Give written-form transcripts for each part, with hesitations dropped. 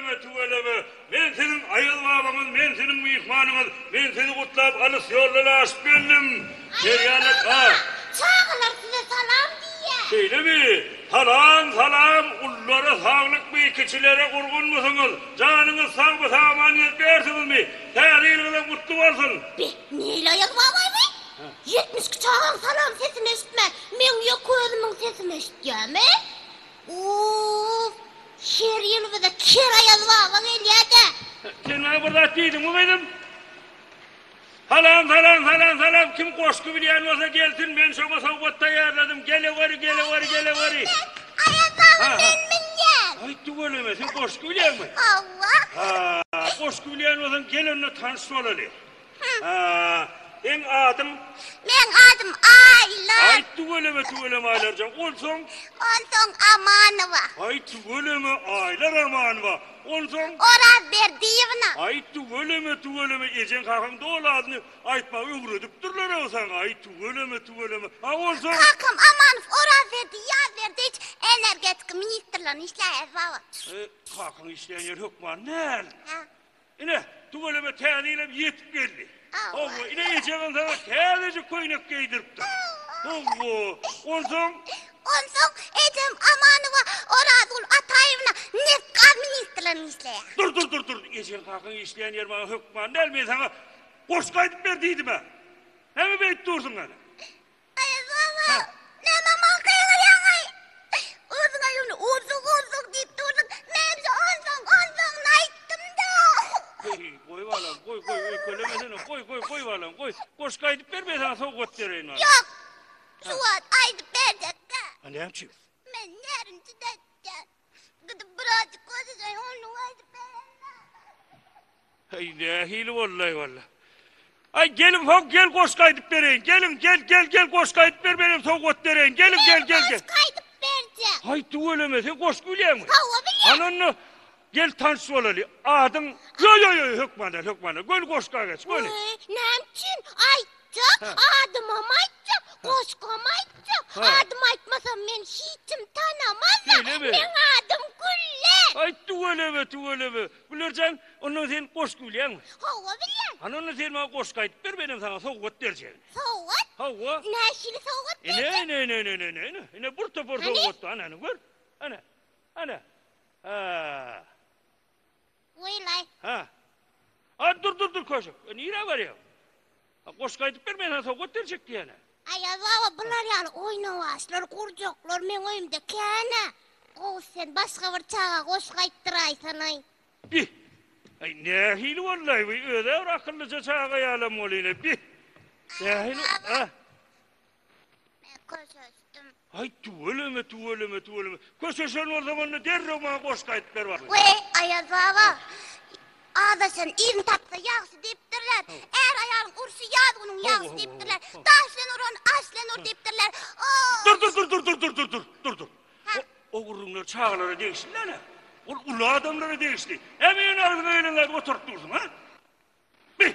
Tüweleme, tüweleme. Men siziň Aýaz babaňyz, men siziň myhmanyňyz. Men sizi gutlap alys ýoldan aşyp geldim. Aýaz baba, çagalar size salam diýýär. Şeýlemi? Salam, salam. Ululara saglykmy, kiçilere gurgunmysyňyz? Janyňyz sagmy, sag-aman gezip ýörsüňizmi? Täze ýylyňyzam gutly bolsun! Be, neýle Aýaz babaý bi? 72 çagaň salam sesini eşitmän, meň ýeke özümiň sesimi eşitýärmi? Uff, her ýyl bize ker Aýaz baba gelýä-dä. Sen maňa bir zat diýdiňmi gyzym? Salam salam salam salam kim goşgy bilýän bolsa gelsin men şoňa sowgat taýýarladym geleweri geleweri geleweri. Aýaz baba men bilýän. Aý tüweleme sen goşgy bilýäňmi? Hawa. Ha goşgy bilýän bolsaň gel onda tanyş bolaly. Ha seň adyň? Meň adym Aýlar. Aý tüweleme tüweleme Aýlarjan onsoň? Onsoň Amanowa. Aý tüweleme Aýlar Amanowa onsoň? Orazberdiýewna. Aý tüweleme tüweleme ejeň kakaň doly adyny aýtmagy öwredipdirler-ow saňa aý tüweleme tüweleme a onsoň? Kakam Amanow Orazberdi Ýazberdiýewiç energetika ministrliginde işleýär baba. Kakaň işleýän ýeri hökman däl. Hä. Ine, tüweleme täze ýylam ýetip geldi. Hawa, ine ejeňem saňa täzeje köýnek geýdiripdir. Hawa, onsoň? Onsoň ejem Amanowa Orazgül Ataýewna nebit-gaz ministrliginde işleýär. Dur, dur, dur, dur, ejeň kakaň işleýän ýeri maňa hökman däl, men saňa goşgy aýdyp ber diýdim-ä. Näme beýdip dursuň ene? Aýaz baba, näme maňa gygyrýaňaý? Özüňe ýöne onsoň, onsoň diýip dursuň. Menem onsoň, onsoňyny aýtdym-da. Goý, goý balam, goý, goý, öýkelemesene, goý, goý, goý balam, goý. Goşgy aýdyp ber, men saňa sowgat bereýin balam. Ýok, şu wagt aýdyp berjek-dä. A näme üçin? Men närinji dätjä. Gidip birazjyk gözleseň onuň aýdyp berenine. Aý nähili boldy-aý walla. Aý geliň how gel goşgy aýdyp bereýin. Geliň gel gel gel goşgy aýdyp ber menem sowgat bereýin. Geliň gel gel gel. Men goşgy aýdyp berjek. Aý tüweleme sen goşgy bilýäňmi? Hawa bilýän. Ana onda gel tanyş bolaly. Adyň Ýo ýo ýo hökman däl hökman däl. Göni goşga geç göni. Weý näme üçin aýtjak adymam aýtjak goşgam aýtjak. Adymy aýtmasam meni hiç kim tanamaz-a. Şeýlemi? Meň adym Güller. Aý tüweleme tüweleme. Güllerjan, ondan sen goşgy bilýäňmi? Hawa, bilýän. Hany onda sen maňa goşgy aýdyp ber, menem saňa sowgat berjegin. Sowgat? Hawa. Nähili sowgat berjek? Ine, ine, ine, ine, ine, ine, ine bir topar sowgat bar, ana, gör. Ana, ana. Ha. Weýlaý. Ha. A, dur, dur, dur, köşek. E, nirä barýaň? A, goşgy aýdyp ber, men saňa sowgat berjek diýýän-ä. Aýaz baba, bular ýaly oýnawaçlar, gurjaklar meň öýümde kän-ä. Gowusy sen başga bir çaga goşgy aýtdyraýsanaý. Bih! Aý, nähili boldy-aý bu? Öz-ä bir akyllyja çaga ýalam bolýan-a. Bih! Nähili? Aýaz baba, men köşeşdim. Aý, tüweleme, tüweleme, tüweleme. Köşeşen bolsaň onda derrew maňa goşgy aýdyp ber bakalym. Weý, Aýaz baba, azaşan yzyny tapsa ýagşy diýipdirler. Är-aýalyň urşy ýaz günüň ýagşy diýipdirler. Daş bilen uran aş bilen ur diýipdirler. O. Dur, dur, dur, dur, dur, dur, dur, dur, dur, dur. O gürrüňler çagalara degişli däl-ä. Ol uly adamlara degişli. Näme ýöne agzyňa gelen zady otaryp dursuň, a? Bi!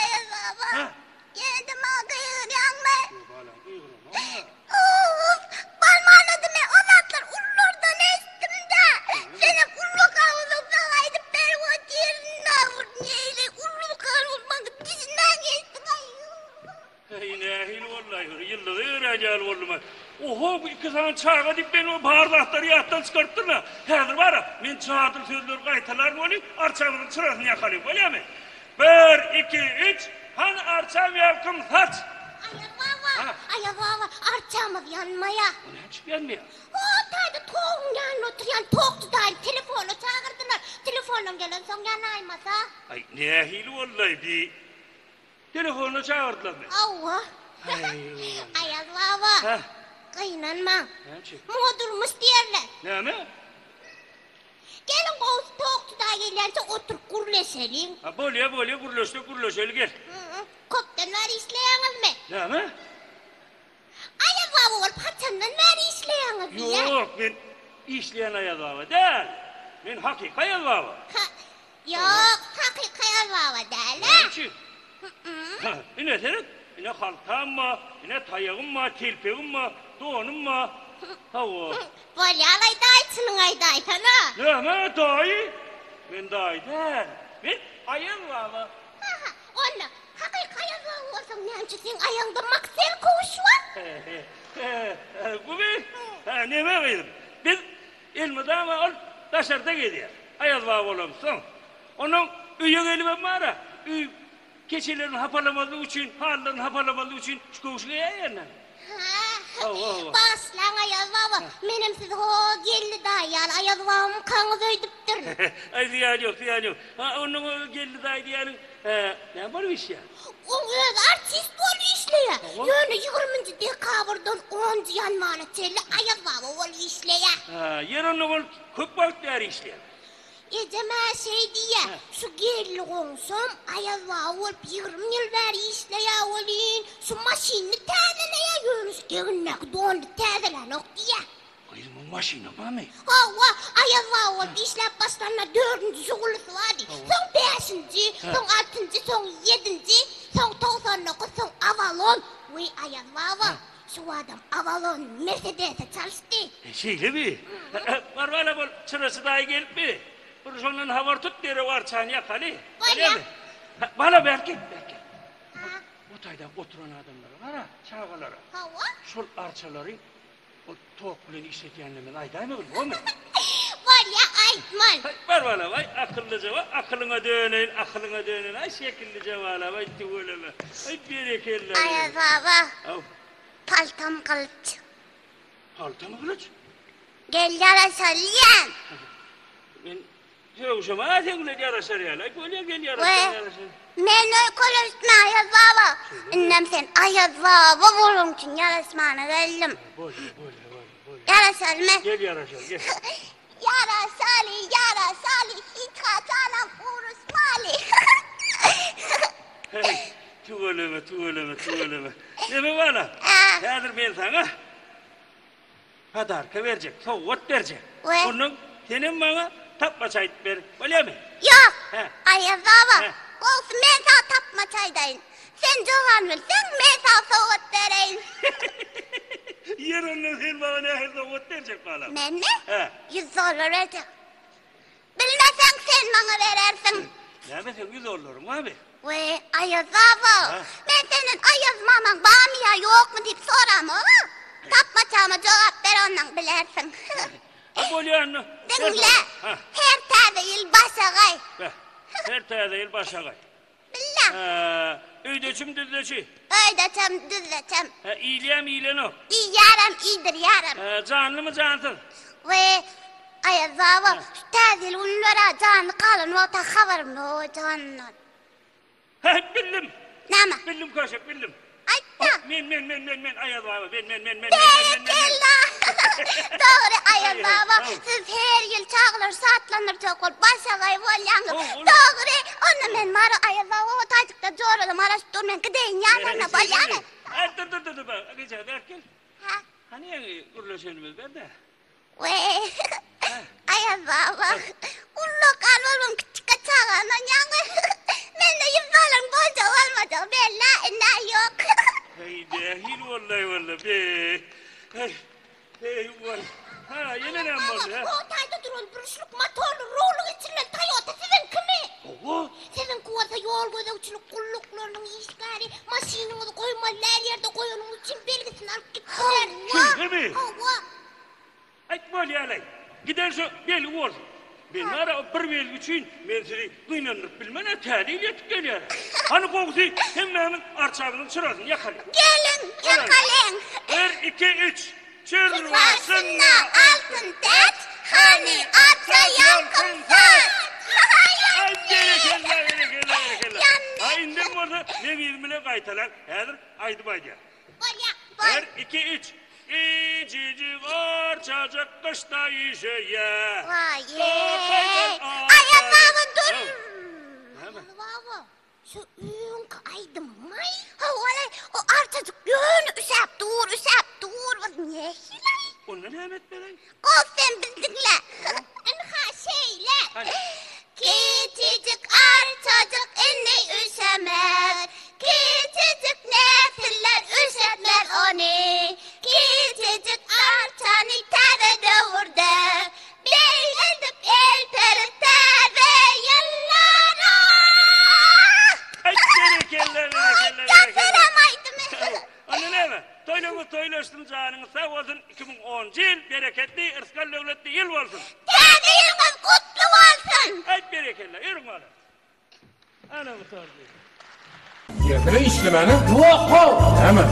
Aýaz baba, ýene-de maňa gygyrýaňmy? Ýok, balam, gygyramok-a. Uff, bolmanady men o zatlary ululardan eşitdim-dä. Senem ullakan bolsaň saňa aýdyp berip otyryn-da. Neýle ullakan bolmaňa düşünmän geçdiň-aý. Heý, nähili boldy-aý, bir ýyldyza ýörän ýaly boldum-aý. Oho, bu iki sany çaga diýip men o bar zatlary ýatdan çykarypdyryn-a. Häzir bar-a, men jadyly sözleri gaýtalaryn weli, arçamyzyň çyrasyny ýakalyň, bolýamy? Bir, iki, üç, hany arçam ýalkym saç! Aýaz baba, Aýaz baba, arçamyz ýanmaýar. O näçip ýanmaýar? O taýda toguň ýanynda oturýan tokçy daýyny telefona çagyrdylar. Telefondan gelensoň ýanaýmasa. Aý, nähili boldy-aý bi? Telefonda çagyrdylarmy? Hawa. Aýaz baba. Hä? Gynanmaň. Näme üçin? Muňa durmuş diýerler. Näme? Geliň gowusy tokçy daýy gelýänçä oturyp gürleşeliň. Ha, bolýa, bolýa, gürleşsek gürleşeli gel. Köpden bäri işleýäňizmi? Näme? Aýaz baba bolup haçandan bäri işleýäňiz diýýän. Ýok, men işleýän Aýaz baba däl. Men hakyky Aýaz baba. Ha, ýok, hakyky Aýaz baba däl-ä. Näme üçin? Ha, ine seret, ine haltam bar, ine taýagym bar, telpegim bar, donum bar. Hawa. Bolýa-laý daýy, çynyňy aýdaýsana. Näme, daýy? Men daýy däl. Men Aýaz baba. Ha-ha, onda hakyky Aýaz baba bolsaň näme üçin seň aýagyňda maksel köwüş bar? Guby, hä, neme gyzym, biz elmydama ol daşarda gezýäs. Aýaz baba bolamyzsoň. Onuň öýe gelibem bar-a, öý Keçelerini hapalamazlyk üçin, halylaryny hapalamazlyk üçin şu köwşi geýäýerler. Hä, bagyşlaň Aýaz baba, menem sizi ho Geldi daýy ýaly Aýaz babamykaňyz öýdüpdirin. Aý, zyýany ýok, zyýany ýok. Ha, onuň o Geldi daýy diýýäniň, näme bolup işleýär? Oň özi artist bolup işleýär. Ýöne ýigriminji dekabrdan onunjy ýanwara çenli Aýaz baba bolup işleýär. Hä, ýeri onda ol köp wagt bäri işleýär. Ejem-ä şeý diýýä, Şu gelni goňşam Aýaz baba bolup 20 ýyl bäri işleýä welin, şu maşynyny täzeleýä, ýöne şu egnindäki donuny täzelänok diýýä. Gyz, muň maşynam barmy? Hawa, Aýaz baba bolup işläp başlanyna dördünji Žigulisy bardy. Soň bäşinji, soň altynjy, soň ýedinji, soň 99, soň Avalon. Wiý, Aýaz baba, Şu adam Avalon Mersedese çalyşdy. Şeýlemi? Bar bala bol, çyraçy daýy gelipmi? Bir şondan habar tut, derrew arçany ýakaly. Bolýa. Bala bärik gel, bärik gel. O taýda oturan adamlara gara, çagalara. Hawa. Şol arçalary ol tok bilen işledýändigimizi aýdaýma bir, bormy? Bolýa, aýtman. Bar bala, waý, akyllyja, waý, akylyňa döneýin, akylyňa döneýin, aý, şekillije bala, waý, tüweleme. Aý, berekella. Aýaz baba. Haw. Paltam gylyç. Paltamy gylyç? Gel ýaraşalýan. Men Sögüşem-ä seň bilen ýaraşar ýaly. Aý, bolýa, gel ýaraşsaň ýaraşaý. Men öýkeleşdim Aýaz baba. Indem sen Aýaz baba bolanyň üçin ýaraşmana geldim. Bolýa, bolýa, bolýa, bolýa. Ýaraşalymy? Gel ýaraşaly, gel. Ýaraşaly, ýaraşaly, hiç haçanam uruşmaly. Heý, tüweleme, tüweleme, tüweleme. Neme bala? Häzir men saňa Podarka berjek, sowgat berjek. We. Ondan senem maňa tapmaç aýdyp ber. Bolýamy? Ýok. Hä. Aýaz baba, Hä. gowusy men saňa tapmaç aýdaýyn. Sen jogap bilseň, men saňa sowgat bereýin. Ýer ondan sen maňa nähili sowgat berjek balam? Menmi? Hä. Ýüz dollar berjek. Bilmeseň sen maňa berersiň. Näme seň ýüz dollaryň barmy? We, Aýaz baba, men senden Aýaz mamaň barmy ýa ýokmy diýip soramog-a. Tapmaçama jogap ber ondan bilersiň. Ha bolýa onda. Diňle, her täze ýyl başagaý. Beh, her täze ýyl başagaý. Billa. Ha, öýdeçim düzdeçi. Öýdeçem düzdeçem. Ha, iýilýämi iýlenok? Iýýärem iýdirýärem. Ha, janlymy jansyz? We, Aýaz baba, şu täze ýyl günler-ä janly galan wagta habarym ýok janyndan. Hä, bildim. Näme? Bildim köşek, bildim. Aýtda. Men, men, men, men, men, Aýaz baba, men, men, men, men, men, men, men, men. Berekella! Dogry, Aýaz baba, siz her ýyl çagalary şatlandyrjak bolup başagaý bolýaňyz. Dogry, onda men Mara Aýaz baba o taýjykda joralam garaşyp dur, men gideýin ýanlaryna bolýamy? Aý, dur, dur, dur, dur, gyja, bärik gel. Hä? Hany ýaňy gürleşenimiz ber-de. Weý, Aýaz baba, ullakan bolubam kiçijik çagandan ýaňy mende ýüz dolaryň boljagy bolmajagy belli-ä, indi-ä ýok. Heý, nähili boldy-aý walla, be. Heý, heý, waý. Ha, ýene näme boldy, hä? O taýda duran bürüşlik motorly ruly geçirilen Toýota siziňkimi? Hawa. Siziňki bolsa ýol gözegçilik gulluklarynyň işgäri maşynyňyzy goýmaly däl ýerde goýanyňyz üçin belgisini alyp gitdiler. Şeýlemi? Hawa. Aýt bolýalaý. Giden şo belgi bolsun. Men bar-a bir belgi üçin men sizi gynandyryp bilmen-ä, täze ýyl ýetip gelýär-ä. Hany gowusy hemmämiz arçamyzyň çyrasyny ýakalyň. Geliň, ýakalyň. Bir, iki, üç. Çür başynda altyn täç, hany arça ýalkym saç. Aý berekella, berekella, berekella. Ha indem bolsa meň yzym bilen gaýtalaň. Häzir aýdym aýdýan. Bolýa. Bir, iki, üç. Kiçijik arçajyk gyşda üşeýä. Waý-eý! Aýaz baba dur! Näme? Aýaz baba, şu öňki aýdymyň-aý? Hawa-laý, o arçajyk ýöne üşäp dur, üşäp dur, bu nähili-aý? Onda näme etmeli? Goý sen bizi diňle. Ynha şeýle. Hany. Kiçijik arçajyk indi üşemez. Kiçijik nesiller üşetmez ony. Kiçijik arçany täze döwürde. Beýgeldip elteris täze. Berekella, berekella, Aýtýan berekella. selam aýdymy. Onda näme? Toýlaryňyz toýlaşsyn, janyňyz sag bolsun, 2010-njy ýyl bereketli, yrsgal-döwletli ýyl bolsun. Täze ýylyňyz gutly bolsun! Aýt berekella, ýörüň bala. Ana gutardy. Gelsene işlemäne. Ýok how. Näme?